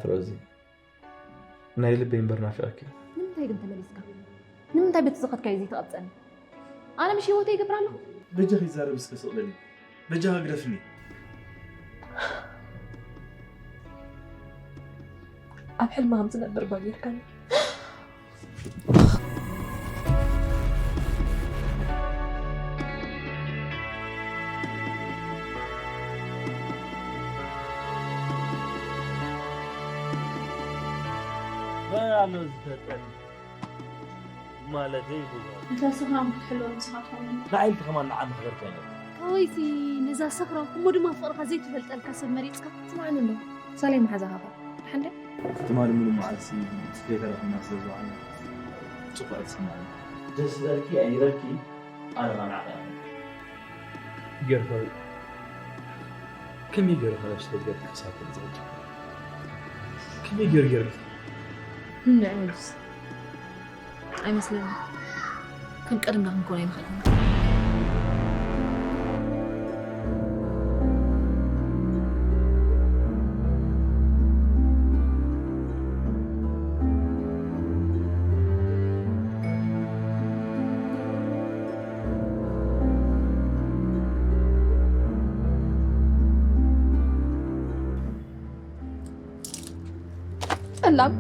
ሮዚ፣ ናይ ልበይ እምበር ናፊቐኪ። ንምንታይ ግን ተመሊስካ? ንምንታይ በቲ ዝኸድካዮ ዘይትቐብፀኒ? ኣነ ምሽ ህይወተይ ይገብር ኣለኹ። በጃኺ ይዛረብ እስከ ስቕለኒ። በጃኺ ግደፍኒ። ኣብ ሕልሚ ከም ዝነብር ጓል ጌርካኒ። እንታይ ኣሎ ዝተጠል ማለተይ ይብሉ። እንተ ስኽራም ክትሕልወ ንስኻ ትኸውን። ንዓይ ኢልኪ ከማን ንዓ መኽበርኪ ኣይነበርኩ። ካበይቲ ነዛ ሰኽራም እሞ ድማ ፍቕርኻ ዘይትፈልጠልካ ሰብ መሪፅካ? ስማዕኒ እንዶ ሳሌ መሓዛኻ ኸ ሓንደ ትማሊ ሙሉእ መዓልቲ ከይተረኽብና ስለ ዝውዓልና ጽቡቕ ኣይተሰማዕኒ። ደስ ዝበልኪ ኣይበልኪ ኣነ ኸኣ ንዓኺ እየ። ጌርካ ከመይ ገይሩ ከ ነብሰይ ገርኪ ክሳብ ትብልጽ? ከመይ ገይሩ ጌርኪ? እንድዒ ወድስ ኣይመስለኒ። ከም ቀደምና ክንኮን ኣይንኽእልን። ጠላም